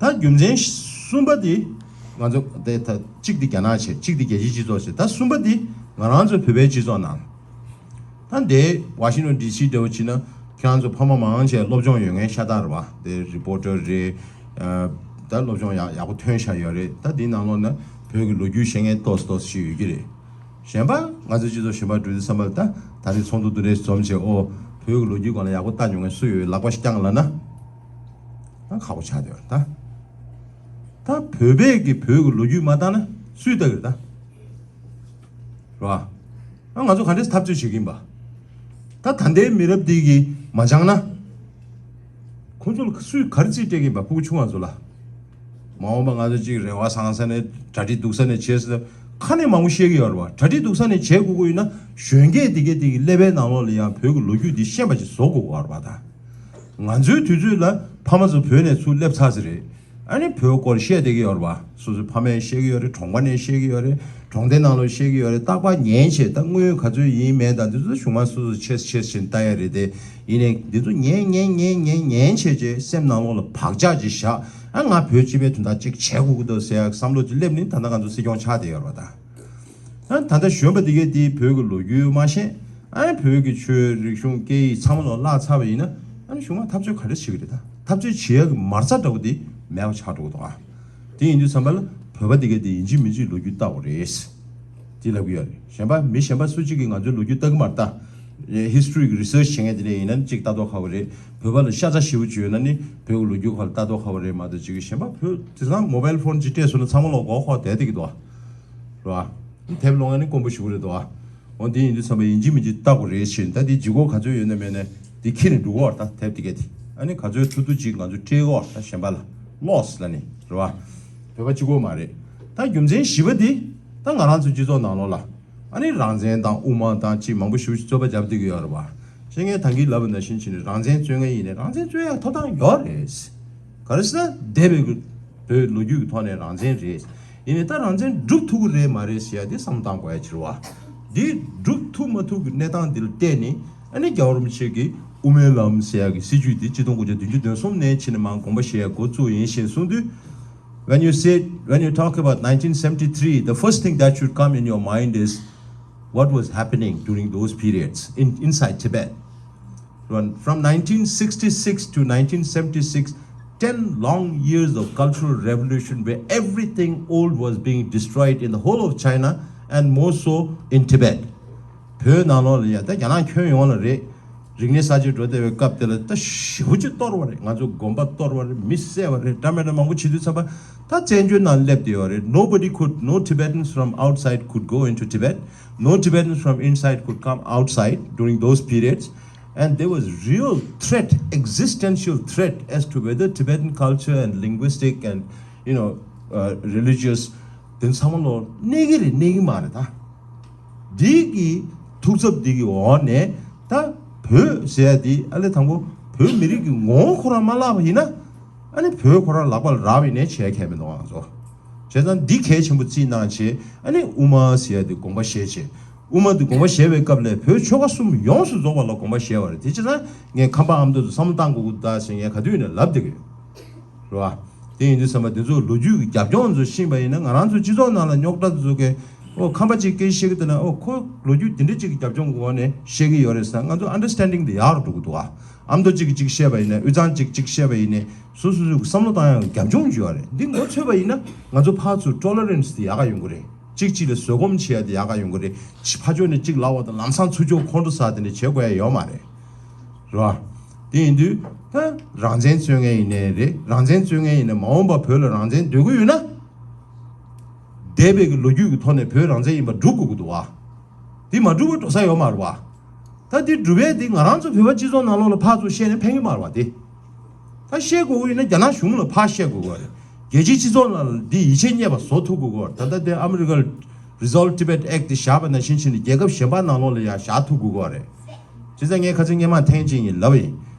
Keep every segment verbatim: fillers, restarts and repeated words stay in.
ད་རྒྱུ་མཚན་གསུམ་པ་དེ་ང་ཚོ་དེ་ད་གཅིག་དེ་རྒྱ་ནག་བྱས། གཅིག་དེ་རྒྱལ་སྤྱིའི་སྤྱི་ཚོགས་བྱས། ད་གསུམ་པ་དེ་ང་རང་ཚོ་བོད་པའི་སྤྱི་ཚོགས་ནང་། ད་འདི་ཝ་ཤིང་ཊོན་ཌི་སི་འདྲ་བོ་བྱས་ན། ཁྱེད་རང་ཚོ་ཕ་མ་མང་ཆེ་སློབ་སྦྱོང་ཡོད་མཁན་ཤ་སྟག་རེད་བ། དེ་རི་པོར་ཊར་རེད། ཨ། ད་སློབ་སྦྱོང་ཡག་ཡག་པོ་ཐོན་བཞག་ཡོད་རེད། ད་འདིའི་ནང་ལོགས་ན་བོད་ཀྱི་ལོ་རྒྱུས་ཤེས་མཁན་ཏོག་ཙམ་ཏོག་ཙམ་ཞིག་ཡོད་ཀྱི་རེད། གཞན་པ་ང་ཚོའི་སྤྱི་ཚོགས་གཞན་པ་འགྲོ་དུས་ཙམ་པ་ལ། ད་ད་རེས་ཚོགས་འདུ་འདི་འདྲས་འཛོམས་བྱས། ཨོ། བོད་ཀྱི་ལོ་རྒྱུས་སྒང་ལ་ཡག་པོ་ལྟ་མྱོང་མཁན་སུ་ཡོད། ལག་པ་ཞིག་བརྐྱངས་ལབ་ན། ད་ཁག་པོ་ཆགས་བསྡད་ཡོད་ད། ད་བོད་པས་ཀྱི་བོད་ཀྱི་ལོ་རྒྱུས་མ་བལྟས་ན་སུས་བལྟ་གི་རེད་ད། རེད་བ། ཨ། ང་ཚོ་ག་འདྲས་འཐབ་རྩོད་བྱེད་ཀྱི་ཡིན་པ། ད་ད་ལྟའི་མི་རབས་འདི་གིས་མ་སྦྱངས་ན། ཁོང་ཚོ་ལ་སུས་ག་རེ་རྩིས་སྤྲད་ཀྱི་ཡིན་པ། ཕྲུ་གུ་ཆུང་བ་ཚོ་ལ། མ་འོངས་པ་ང་ཚོ་གཅིག་རེ་བ་བཟང་ས་ནས། གྲ་སྒྲིག་སྡུག་ས་ནས་བྱས་ཟེར། ཁ་ནས་མང་པོ་བཤད་ཀྱི་ཡོད་རེད་བ། གྲ་སྒྲིག་སྡུག་ས་ནས་བྱེད་དགོས་ཀྱི་ཡོད་ན། གཞོན་སྐྱེས་དེ་གས་དེ་གི་ཀླད་པའི་ནང་ལོགས་ལ་ཡང་བོད་ཀྱི་ལོ་རྒྱུས་འདི་ཤེས་པ་ཅིག་བཟོ་དགོས་ཀྱི་ཡོད་རེད་བ། ད་ང་ཚོའི་དུས་ཚོད་ལ་ཕ་མ་ཚོ་བོད་ནས་ཚུར་སླེབས་ཚར་ཟེར་རེད། ཨ་ནི་བོད་སྐོར་བཤད་བསྡད་ཀྱི་ཡོད་རེད་བ། སོ་སོའི་ཕ་མས་བཤད་ཀྱི་ཡོད་རེད། གྲོང་པ་ནས་བཤད་ཀྱི་ཡོད་རེད། གྲོང་སྡེ་ནང་ལ་བཤད་ཀྱི་ཡོད་རེད། རྟག་པར་ཉན་བྱས། ད་དངུལ་ག་ཚོད་ཡིན་མིན་དང་འདི་ཚོ་གཞུག་མ་སོ་སོ་ཆེས་ཆེས་བཞིན་ལྟ་ཡ་རེད་དེ། ཡིན་ནའི་འདི་ཚོ་ཉན་ཉན་ཉན་ཉན་ཉན་བྱས་བྱས་སེམས་ནང་ལོགས་ལ་བག་ཆགས་ཅིག་བཞག་ཨ། ང་བོད་སྤྱི་པའི་དོན་དག་ཅིག་བྱེད་དགོས་ཀྱི་འདུག་ཟེར་ཡ་བསམ་བློ་ཅིག་སླེབས་ནས། ད་ལྟ་ང་ཚོ་སྲིད་སྐྱོང་ཆགས་བསྡད་ཡོད་རེད་བ་ད། ཨ། ད་ལྟ་གཞོན་པ་འདི་གས་འདིས་བོད་ཀྱི་ལོ་རྒྱུས་མ་ཤེས། ཨ་ནི་བོད་ཀྱི་ཆོས་རིག་གཞུང་སྐད་ཡིག་ཚང་མ་ལོག་བརླག་ཚར་བ་ཡིན་ན། ཨ་ནི་གཞུག་མ་འཐབ་རྩོད་ག་རེ་བྱེད་ཀྱི་རེད་ད། འཐབ་རྩོད་བྱེད་ཡག་གི་མ་རྩ་འདྲ་བོ་དེ་མེད་པ་ཆགས་འགྲོ་གི་འདུག་ཨ། དེ་ཡིན་དུས་ཙམ་པ་ལ་བོད་པ་དེ་གས་དེ་ཡིན་གཅིག་མིན་གཅིག་ལོ་རྒྱུས་ལྟ་དགོས་རེད། དེ་ལབ་ཀྱི་ཡོད་རེད། གཞན་པ་མི་གཞན་པ་སུ་གཅིག་གིས་ང་ཚོའི་ལོ་རྒྱུས་ལྟ་གི་མ་རེད་ད། ཧི་སི་ཊོ་རི་གི་རི་སར་ཆི་བྱེད་མཁན་དེ་འདྲས་ཡིན་ན་གཅིག་ལྟ་རྟོག་ཁག་པོ་རེད། བོད་པ་ལ་ཤ་ཚ་ཞེ་པོ་ཅིག་ཡོད་ན་ནི་བོད་ཀྱི་ལོ་རྒྱུས་ཁག་ལ་ལྟ་རྟོག་ཁག་པོ་རེད་མ་གཏོགས། གཅིག་གིས་གཞན་པ་བོད་དེང་སང་མོ་བྷལ་ཕོན་ཅིག་སྤྲད་སོང་ན་ཚང་མ་ལོག་མགོ་འཁོར་བསྡད་བསྡད་ཀྱི་འདུག་ཨ། རེད་བ། དེབ་ཀློག་ཡ་ནི་དཀོན་པོ་ཞེ་པོ་རེད་འདུག་ཨ། འོ། དེ་ཡིན་དུས་ཙམ་པ་ཡིན་གཅིག་མིན་གཅིག་ལྟ་དགོས་རེད་ཟེར། ད་དེ་ལྗིད་ཁོག་ག་ཚོད་ཡོད་ན་མེད་ན་དེ་ཁྱེར་ནས་འགྲོ་གི་ཡོད་རེད་ད། དེབ་དེ་གས་དེ། ཨ་ནི་ག་ཚོད་ཐུབ་ཐུབ་ཅིག་ང་ཚོས་སྤྲད་ཀྱི་ཡོད་རེད་ད། གཞན་པ་ལ་ལོ་སི་ལབ་ནི་རེད་བ། བོད་པ་གཅིག་པོ་མ་རེད། ད་རྒྱུ་མཚན་བཞི་པ་དེ། ད་ང་རང་ཚོ་སྤྱི་ཚོགས་ནང་ལོགས་ལ། ཨ་ནི་རང་བཙན་དང་དབུ་མ་དང་ཅིག་མང་པོ་ཞེ་པོ་ཅིག་རྩོད་པ་རྒྱབ་བསྡད་ཀྱི་ཡོད་རེད་བ། ཞེས་ངས་ད་གིན་ལབ་པ་ནང་བཞིན་བྱས་ནས། རང་བཙན་རྩོད་མཁན་ཡིན་ནའི་རང་བཙན་རྩོད་ཡག་ཐོབ་ཐང་ཡོད་རེད། ག་རེ་ཟེར་ན་འདས་པའི་བོད་ལོ་རྒྱུས་ཀྱི་ཐོག་ནས་རང་བཙན་རེད། ཡིན་ནའི་ད་རང་བཙན་སྒྲུབ་ཐུབ་ཀྱི་རེད་མ་རེད་ཟེར་ཡ་དེ་བསམ་བློ་བཏང་དགོས་ཡ་ཅིག་རེད་བ། འདི་སྒྲུབ་ཐུབ་མ་ཐུབ་ཀྱི་གནས་སྟངས་འདི་ལ་བལྟས་ནས། ཨ་ནི་རྒྱལ་བ་རིན་པོ་ཆེ་གིས་དབུ་མའི་ལམ་ཟེར་ཡ་གི་སྲིད་བྱུས་འདི་ཆིག་སྟོང་དགུ་བརྒྱ་བདུན་ཅུ་དོན་གསུམ་ནས་བྱས་ནས་མར་དགོངས་པ་བཞེས་ཡ་འགོ་བཙུགས་ཡིན་ཞེས་གསུངས་དུས། When you say, when you talk about nineteen seventy-three, the first thing that should come in your mind is what was happening during those periods in, inside Tibet. From, from nineteen sixty-six to nineteen seventy-six, ten long years of cultural revolution where everything old was being destroyed in the whole of China and more so in Tibet. བོད་ནང་ལོགས་ལ་ཡ་ད་རྒྱ་ནག་ཁྱོན་ཡོངས་ལ་རེད། རིག་གནས་གསར་བརྗེ་འགྲོ་བསྡད་པའི་སྐབས་དེ་ལ་ད་ཞེ་པོ་ཅིག་གཏོར་བ་རེད། ང་ཚོ་དགོན་པ་གཏོར་བ་རེད། མི་བསད་པ་རེད། འདྲ་མི་འདྲ་མང་པོ་བྱེད་དུས་ཙམ་པ། ད་བཙན་བྱོལ་ནང་སླེབས་བསྡད་ཡོད་རེད། Nobody could, no Tibetans from outside could go into Tibet. No Tibetans from inside could come outside during those periods. And there was real threat, existential threat as to whether Tibetan culture and linguistic and, you know, uh, religious དེ་ཚང་མ་ལོག་གནས་ཀྱི་རེད་གནས་ཀྱི་མ་རེད་ད། འདི་གི་ཐུགས་འཚབ་འདི་གི་འོག་ནས། ད་བོད་ཟེར་ཡ་འདི་ཨ་ལས་དང་པོ་བོད་མི་རིགས་ཀྱི་ངོ་བོ་ཁོ་རང་མ་བརླག་པ་ཡིན་ན། ཨ་ནི་བོད་ཁོ་རང་ལག་པ་ལ་རག་པ་ཡིན་ནའི་བྱས་གལ་མི་འདུག་ང་ཚོ། བྱས་ཙང་འདི་གལ་ཆེན་པོ་བརྩིས་གནང་བྱས། ཨ་ནི་དབུ་མ་ཟེར་ཡ་འདི་དགོངས་པ་བཞེས་བྱས། དབུ་མ་འདི་དགོངས་པ་བཞེས་པའི་སྐབས་ལ་བོད་ཆོལ་ཁ་གསུམ་ཡོངས་སུ་རྫོགས་པ་ལ་དགོངས་པ་བཞེས་པ་རེད། དེ་བྱས་ཙང་ངས་ཁམས་པ་ཨ་མདོ་ཚོ་བསམ་བློ་བཏང་དགོས་ཀྱི་འདུག་ཟེར་ངས་ག་དུས་ཡིན་ན་ལབ་བསྡད་ཀྱི་ཡོད། རེད་བ། དེ་ཡིན་དུས་ཙམ་པ་འདི་ཚོ་ལོ་རྒྱུས་ཀྱི་རྒྱབ་ལྗོངས་ཚོ་ཤེས་པ་ཡིན་ན། ང་རང་ཚོ་སྤྱི་ཚོགས་ནང་ལ་རྙོག་དྲ་ཚོ་གས། ཨོ། ཁམས་པ་གཅིག་སྐད་བཤད་ཀྱི་འདུག་ན། ཨོ། ཁོ་ལོ་རྒྱུས་འདི་འདྲ་གཅིག་གི་རྒྱབ་ལྗོངས་ཀྱི་འོག་ནས་བཤད་ཀྱི་ཡོད་རེད་ཟེར། ང་ཚོ་ཨན་ཌར་སི་ཊེན་ཌིང་འདི་ཡག་རུ་འགྲོ་གི་འདུག་ཨ། ཨ་མདོ་གཅིག་གིས་གཅིག་བཤད་པ་ཡིན་ནའི། དབུས་གཙང་གཅིག་གིས་གཅིག་བཤད་པ་ཡིན་ནའི། སོ་སོ་སོ་གི་བསམ་བློ་བཏང་ཡག་གི་རྒྱབ་ལྗོངས་ཅིག་ཡོད་རེད། འདི་མགོ་ཚོས་པ་ཡིན་ན། ང་ཚོ་ཕར་ཚུར་ཊོ་ལེ་རེན་སི་འདི་ཡག་ག་ཡོང་གི་རེད། གཅིག་གཅིག་ལ་བཟོད་སྒོམ་བྱེད་ཡ་དེ་ཡག་ག་ཡོང་གི་རེད། ཕྱི་ཕར་ཕྱོགས་ནས་གཅིག་ལབ་པ་དང་ལམ་སང་ཚུར་ཕྱོགས་ཁོང་ཁྲོ་ཟ་དེ་འདྲ་བྱེད་དགོས་ཡ་ཡོད་མ་རེད། རེད་བ། དེ་ཡིན་དུས་ད་རང་བཙན་རྩོད་མཁན་ཡིན་ནའི་རེད། རང་བཙན་རྩོད་མཁན་ཡིན་ན། མ་འོངས་པ་བོད་ལ་རང་བཙན་འདོད་ཀྱི་ཡོད་ན། འདས་པའི་གི་ལོ་རྒྱུས་ཀྱི་ཐོག་ནས་བོད་རང་བཙན་ཡིན་པ་སྒྲུབ་དགོས་ཀྱི་འདུག་བ། དེ་མ་སྒྲུབ་པ་འགྲོ་ས་ཡོད་མ་རེད་བ། ད་དེ་སྒྲུབ་ཡས་དེ་ང་རང་ཚོ་བོད་པ་སྤྱི་ཚོགས་ནང་ལོགས་ལ་ཕར་ཚུར་བཤད་ནས་ཕན་གྱི་མ་རེད་བ། དེ་ད་བཤད་དགོས་ཀྱི་ཡོད་ན་རྒྱ་ནག་གཞུང་ལ་ཕར་བཤད་དགོས་ཀྱི་ཡོད་རེད། རྒྱལ་སྤྱིའི་སྤྱི་ཚོགས་ནང་ལ་འདི་ཡིད་ཆེས་རྙེད་པ་བཟོ་ཐུབ་དགོས་ཀྱི་ཡོད་རེད། ད་ལྟ་དེ་ཨ་མི་རི་ཀར་Resolve Tibet Act དེ་བཞག་པ་ནང་བཞིན་བྱས་ནས་རྒྱལ་ཁབ་གཞན་པ་ནང་ལོགས་ལ་ཡང་བཞག་ཐུབ་དགོས་ཀྱི་ཡོད་རེད། བྱས་ཙང་ངས་ཁ་སང་སྔོན་མ་ཐེངས་གཅིག་ཡིན་ལབ་པ་ཡིན།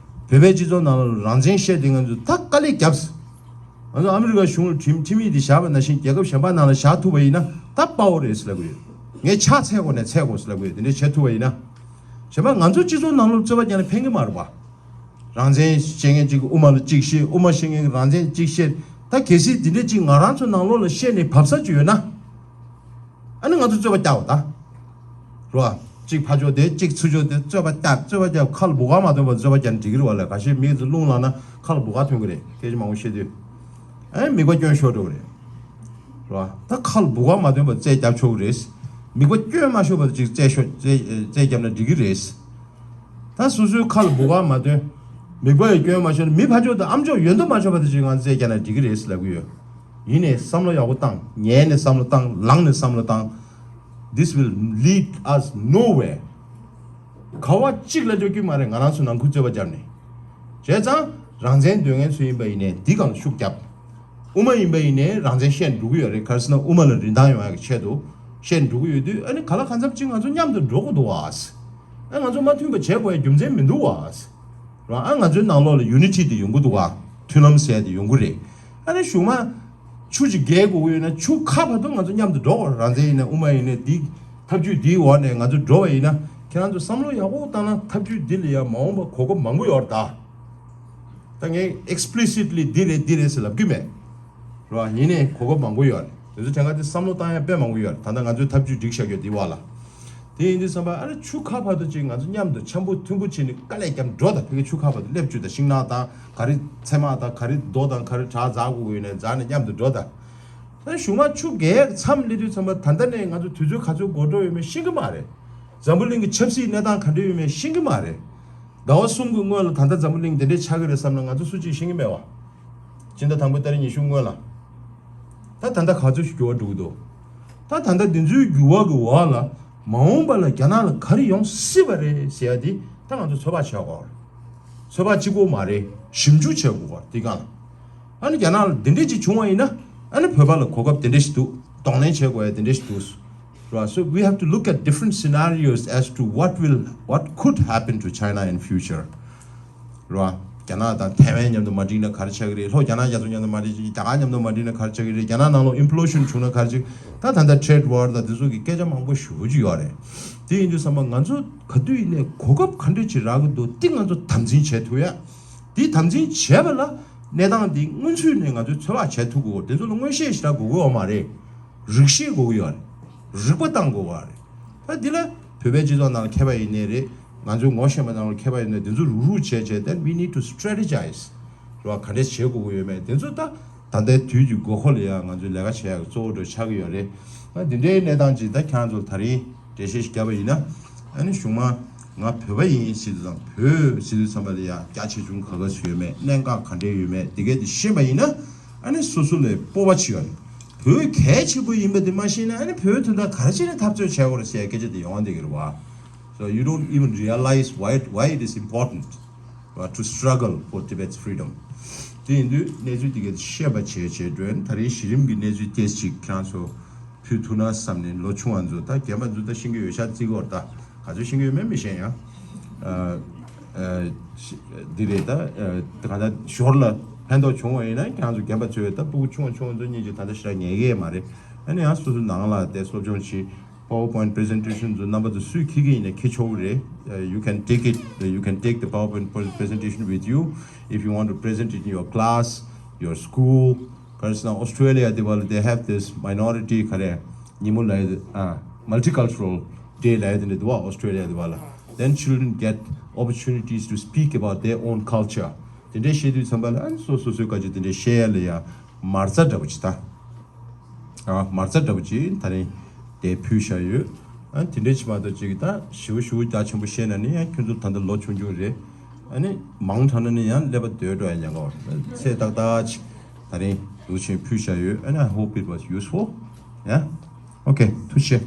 བོད་པའི་སྤྱི་ཚོགས་ནང་ལ་རང་བཙན་བཤད་དེ་ང་ཚོ་ད་དཀའ་ལས་བརྒྱབ། ང་ཚོ་ཨ་མི་རི་ཀ་གཞུང་ལ་ཁྲིམས་ཁྲིམས་ཡིག་དེ་བཞག་པ་ནང་བཞིན་རྒྱལ་ཁབ་གཞན་པ་ནང་ལ་བཞག་ཐུབ་པ་ཡིན་ན་ད་དཔའ་བོ་རེད་ཟེར་ལབ་ཀྱི་ཡོད། ངས་ཕྱག་འཚལ་དགོས་ནས་འཚལ་དགོས་ཟེར་ལབ་ཀྱི་ཡོད། དེ་འདྲས་བྱེད་ཐུབ་པ་ཡིན་ན། གཞན་པ་ང་ཚོ་སྤྱི་ཚོགས་ནང་ལོགས་རྩོད་པ་རྒྱག་ནས་ཕན་གྱི་མ་རེད་པ། རང་བཙན་བཤད་མཁན་གཅིག་གིས་དབུ་མ་ལ་གཅིག་བཤད། དབུ་མ་བཤད་མཁན་གྱིས་རང་བཙན་གཅིག་བཤད། ད་ ད་གལ་སྲིད་འདི་འདྲ་ཅིག་ང་རང་ཚོ་ནང་ལོགས་ལ་བཤད་ནས་བབས་ས་ཅིག་ཡོད་ན། ཨ་ནི་ང་ཚོ་རྩོད་པ་རྒྱག་པ་ད། རོ། གཅིག་ཕར་ཕྱོགས་དེ་གཅིག་ཚུར་ཕྱོགས་དེ་རྩོད་པ་རྒྱག་རྩོད་པ་རྒྱག་ཁ་ལ་སྦུ་ག་མ་ཐོན་པར་རྩོད་པ་རྒྱག་ན་འགྲིག་གི་རེད་བ་ལ། ཁ་ཤས་མི་ཚོ་རླུང་ལངས་ན་ཁ་ལ་སྦུ་ག་ཐོན་གི་རེད། སྐད་ཆ་མང་པོ་བཤད་དུས། ཨ་ནི་མིད་པ་སྐྱོན་ཤོར་འགྲོ་གི་རེད། རོ། ད་ཁ་ལ་སྦུ་ག་མ་ཐོན་པར་རྩོད་རྒྱབ་ཆོག་གི་རེད། མིད་པ་སྐྱོན་མ་ཤོར་བར་ཅིག་རྩོད་ཤོར་རྩོད་རྩོད་རྒྱབ་ན་འགྲིག་གི་རེད། ད་སོ་སོའི་ཁ་ལ་སྦུ་ག་མ་ཐོན། མིད་པ་ཡི་སྐྱོན་མ་ཤོར་ན་མི་ཕར་ཕྱོགས་དང་ཨ་མཆོག་ཡོད་མདོག་མ་ཆོག་པ་དེ་ཅིག་ང་ཚོས་རྒྱག་ན་འགྲིག་གི་རེད་ལབ་གི་ཡོད། ཡིན་ནའི་བསམ་བློ་ཡག་པོ་བཏང་། ཉན་ནས་བསམ་བློ་བཏང་། ལངས་ནས་བསམ་བློ་བཏང་། This will lead us nowhere. ག་བ་གཅིག་ལ་འགྲོ་གི་མ་རེད། ང་རང་ཚོ་ནང་ཁུལ་རྩོད་པ་བརྒྱབ་ནས། བྱས་ཙང་རང་བཙན་འདོད་མཁན་ཚོ་ཡིན་པ་ཡིན་ནའི་འདི་སྒང་ལ་ཤུགས་རྒྱབ། དབུ་མ་ཡིན་པ་ཡིན་ནའི་རང་བཙན་བཤད་འགྲོ་གི་ཡོད་རེད། ག་རེ་ཟེར་ན་དབུ་མ་ལ་རིན་ཐང་ཡོང་ཡག་གི་ཆེད་དུ་བཤད་འགྲོ་གི་ཡོད་དུས། ཨ་ནི་ག་ལ་གང་འཚམ་ཅིག་ང་ཚོ་མཉམ་དུ་འགྲོ་དགོས་འདུག་བ། ཨ་ང་ཚོ་མ་མཐུན་པ་བྱེད་དགོས་ཡ་རྒྱུ་མཚན་མི་འདུག་བ། རང་ཨ་ང་ཚོའི་ནང་ལོགས་ལ་ཡུ་ནི་ཊི་དེ་ཡོང་གི་འདུག་བ། མཐུན་ལམ་ཟེར་ཡ་དེ་ཡོང་གི་རེད། ཨ་ནི་གཞུག་མ་ཆུ་ཅིག་བརྒལ་དགོས་ཀྱི་ཡོད་ན་ཆུ་ཁ་བར་དུ་ང་ཚོ་མཉམ་དུ་འགྲོ་དགོས། རང་བཙན་ཡིན་ན་དབུ་མ་ཡིན་ན་འདི་ཐབས་ཇུས་འདིའི་འོག་ནས་ང་ཚོ་འགྲོ་བ་ཡིན་ན། ཁྱེད་རང་ཚོ་བསམ་བློ་ཡག་པོ་བཏང་ན་ཐབས་ཇུས་འདི་ལ་ཡ་མ་འོངས་པ་གོ་སྐབས་མང་པོ་ཡོད་རེད་ད། ད་ངས་ཨེགས་པི་ལི་སིཊ་ལི་འདི་རེད་འདི་རེད་ཟེར་ལབ་ཀྱི་མེད། རེད་བ། ཡིན་ནའི་གོ་སྐབས་མང་པོ་ཡོད་རེད། དེ་ཚོ་དེ་སྔ་དེ་བསམ་བློ་བཏང་ཡ་དཔེ་མང་པོ་ཡོད་རེད། ད་ལྟ་ང་ཚོས་ཐབས་ཇུས་སྒྲིག་བཞག་ཡོད་འདི་བ་ལ། དེ་ཡིན་དུས་ཙམ་པ་ཨ་ནི་ཆུ་ཁ་བར་དུ་ཅིག་ང་ཚོ་མཉམ་དུ་འཆམ་པོ་མཐུན་པོ་བྱས་ནས་དཀའ་ལས་བརྒྱབ་འགྲོ། ད་ཕ་གི་ཆུ་ཁ་བར་དུ་སླེབས་བཅུག་ད་ཤིང་ནགས་དང་ག་རེ་ཚེར་མ་དང་ག་རེ་རྡོ་དང་ག་རེ་བྲག་འཛག་དགོས་ཀྱི་ཡོད་ནའི་འཛག་ནས་མཉམ་དུ་འགྲོ་ད། ད་གཞུག་མ་ཆུ་རྒྱག་མཚམས་སླེབས་དུས་ཙམ་པ་ད་ལྟ་ནས་ང་ཚོ་དུས་ཚོད་ག་ཚོད་འགོར་འགྲོ་ཡོད་མེད་ཤེས་ཀྱི་མ་རེད། འཛམ་བུ་གླིང་གི་ཆབ་སྲིད་གནས་སྟངས་ག་འདྲ་ཡོད་མེད་ཤེས་ཀྱི་མ་རེད། ཟླ་བ་གསུམ་གྱི་སྔོན་ལ་ད་ལྟ་འཛམ་བུ་གླིང་འདི་འདྲས་ཆགས་ཀྱི་རེད་བསམ་ན་ང་ཚོ་སུ་གཅིག་ཤེས་ཀྱི་མེད་བ། སྤྱི་ཟླ་དང་པོའི་ཏ་རིག་ཉི་ཤུ་སྔོན་ལ། ད་ད་ལྟ་ག་ཚོད་ཞིག་འགྱུར་བ་འགྲོ་གི་འདུག་ད་ད་ལྟ་འདི་ཚོའི་འགྱུར་བ་གི་འོག་ལ་མ་འོངས་པ་ལ་རྒྱ་ནག་ལ་ག་རེ་ཡོང་སྲིད་པ་རེད་ཟེར་ཡ་འདི་ད་ང་ཚོ་ཚོད་དཔག་བྱེད་དགོས་རེད། ཚོད་དཔག་གཅིག་པོ་མ་རེད། ཞིབ་འཇུག་བྱེད་དགོས་རེད་འདི་སྒང་ལ། ཨ་ནི་རྒྱ་ནག་ལ་འདི་འདྲས་ཅིག་བྱུང་བ་ཡིན་ན། ཨ་ནི་བོད་པ་ལ་གོ་སྐབས་འདི་འདྲས་ཤིག་འདུག་གདོང་ལེན་བྱེད་དགོས་ཡ་འདི་འདྲས་ཤིག་འདུག་རེད་བ། So we have to look at different scenarios as to what will, what could happen to China in future. རེད་བ། རྒྱ་ནག་དང་ཐའེ་ཝན་མཉམ་དུ་མ་འགྲིག་ན་ག་རེ་ཆགས་ཀྱི་རེད། ལྷོ་རྒྱ་ནག་རྒྱ་མཚོ་མཉམ་དུ་མ་འགྲིག་རྒྱ་གར་མཉམ་དུ་མ་འགྲིག་ན་ག་རེ་ཆགས་ཀྱི་རེད། རྒྱ་ནག་ནང་ལོགས་implosion བྱུང་ན་ག་རེ་ཆགས། ད་ད་ལྟ་trade war དང་འདི་ཚོ་གི་སྐད་ཆ་མང་པོ་ཞེ་པོ་ཅིག་ཡོད་རེད། དེ་ཡིན་དུས་ཙམ་པ་ང་ཚོ་ག་དུས་ཡིན་ནའི་གོ་སྐབས་ག་འདྲས་ཅིག་རག་གི་འདུག་འདི་ང་ཚོ་དམ་འཛིན་བྱེད་ཐུབ་ཡ། འདི་དམ་འཛིན་བྱས་པ་ལ་གནས་སྟངས་འདི་སྔོན་ཚུད་ནས་ང་ཚོས་ཚོད་དཔག་བྱེད་ཐུབ་དགོས། འདི་ཚོ་ལ་མངོན་ཤེས་ཞེ་དྲག་དགོས་ཀྱི་ཡོད་མ་རེད། རིག་ཤེས་དགོས་ཀྱི་ཡོད་རེད། རིག་པ་བཏང་དགོས་པ་རེད། ད་འདི་ལ་བོད་པའི་སྤྱི་ཚོགས་ནང་ལ་མཁས་པ་ཡིན་ནའི་རེད། ང་ཚོའི་ངོ་ཤེས་པ་ནང་ལ་མཁས་པ་ཡིན་ནའི་འདི་ཚོ་རུག་རུག་བྱས་བྱས། Then we need to strategize. རེད་བ། ག་འདྲས་བྱེད་དགོས་ཀྱི་ཡོད་མེད་འདི་ཚོ་ད་ད་ལྟའི་དུས་ཀྱི་དགོས་མཁོ་ལ་ཡང་ང་ཚོས་ལས་ཀ་བྱེད་ཡག་གི་གཙོ་བོ་འདྲ་ཆགས་ཀྱི་ཡོད་རེད། ད་འདི་འདྲའི་གནས་སྟངས་ཅིག་ད་ཁྱེད་རང་ཚོར་ད་རིང་འགྲེལ་བཤད་ཞིག་བརྒྱབ་པ་ཡིན་ན། ཨ་ནི་གཞུག་མ་ང་བོད་པ་ཡིན་ཟེར་དུས་དང་བོད་ཟེར་དུས་ཙམ་པ་ལ་ཡང་རྒྱ་ཆེ་ཆུང་ག་ག་ཚོད་ཡོད་མེད། གནད་འགག་ག་འདྲས་ཡོད་མེད་འདི་གས་དེ་ཤེས་པ་ཡིན་ན། ཨ་ནི་སོ་སོ་ལ་སྤོབས་པ་ཅིག་ཡོད་རེད། བོད་གལ་ཆེན་པོ་ཡིན་པ་དེ་མ་ཤེས་ན་ཨ་ནི་བོད་དོན་དག་ག་རེ་བྱས་ནས་འཐབ་རྩོད་བྱེད་དགོས་རེད་ཟེར་ཡ་སྐད་ཆ་དེ་ཡོང་བསྡད་ཀྱི་རེད་བ། So you don't even realize why, why it is important, uh, to struggle for Tibet's freedom. དེ་ཡིན་དུས་གནས་ཚུལ་དེ་གས་ཤེས་པ་བྱས་བྱས་འགྲོ་ཡིན། ད་རེས་གཞི་རིམ་གྱི་གནས་ཚུལ་ཏོག་ཙམ་ཅིག་ཁྱེད་རང་ཚོ་ཕུལ་ཐུབ་ན་བསམ་ནས། ལོ་ཆུང་བ་ཚོ་ད་རྒན་པ་ཚོ་ད་ཤེས་ཀྱི་ཡོད་ཤག་བརྩི་གི་ཡོད་རེད། ད་ག་ཚོད་ཤེས་ཀྱི་ཡོད་མེད་མི་ཤེས་ཡང་། ཨ་ཨ་འདི་རེད་ད། ཨ་གང་ལྟར་ཞོར་ལ་ཕན་ཐོགས་བྱུང་བ་ཡིན་ན་ཁྱེད་རང་ཚོ་རྒན་པ་ཚོས་ད་སྤུ་གུ་ཆུང་བ་ཆུང་བ་ཚོ་སྙིང་རྗེ་ད་ལྟ་ཞེ་དྲག་ཉན་གི་མ་རེད། ཨ་ནི་ཡང་སོ་སོ་ནང་ལ་དེ་གསོ་སྦྱོང་བྱེད། PowerPoint presentation ཚོ་རྣམ་པ་ཚོ་སུས་འཁྱེར་གྱི་ཡིན་ན་འཁྱེར་ཆོག་གི་རེད། Uh, you can take it, you can take the PowerPoint pre- presentation with you if you want to present it in your class, your school. For instance, Australia, they, well, they have this minority, ག་རེ། ཉིན་མོ་ལ་ཡ། ཨ། Multicultural day ལ་ཡ་དེ་འདྲ་འདུག་བ། Australia དེ་བ་ལ། Then children get opportunities to speak about their own culture. དེ་འདྲའི་བཤད་དུས་ཙམ་པ་ལ་ཨ་ནི་སོ་སོ་སོའི་བཀའ་ཆོས་དེ་འདྲའི་བཤད་ཡ་ལ་ཡ་མ་རྩ་འདྲ་པོ་ཅིག་ད། ཨ། མ་རྩ་འདྲ་པོ་ཅིག་ད་རིང་དེ་ཕུལ་བཞག་ཡོད། ཨ། དེ་འདྲའི་ཅིག་མ་གཏོགས་ཅིག་ད་ཞེ་པོ་ཞེ་པོ་རྒྱ་ཆེན་པོ་བཤད་ན་ནི་ཡང་ཁྱོད་ཚོ་ད་ལྟ་ལོ་ཆུང་ཆུང་རེད། ཨ་ནི་མང་དྲགས་ན་ནི་ཡང་ཀླད་པ་སྡོད་འགྲོ་ཡ་ཉེན་ཁ་ཡོད། ཚད་ཏག་ཏག་ཅིག་ད་རིང་འདུག་ཆེན་ཕུལ་བཞག་ཡོད། And I hope it was useful. Yeah? Okay. ཐུགས་རྗེ་ཆེ།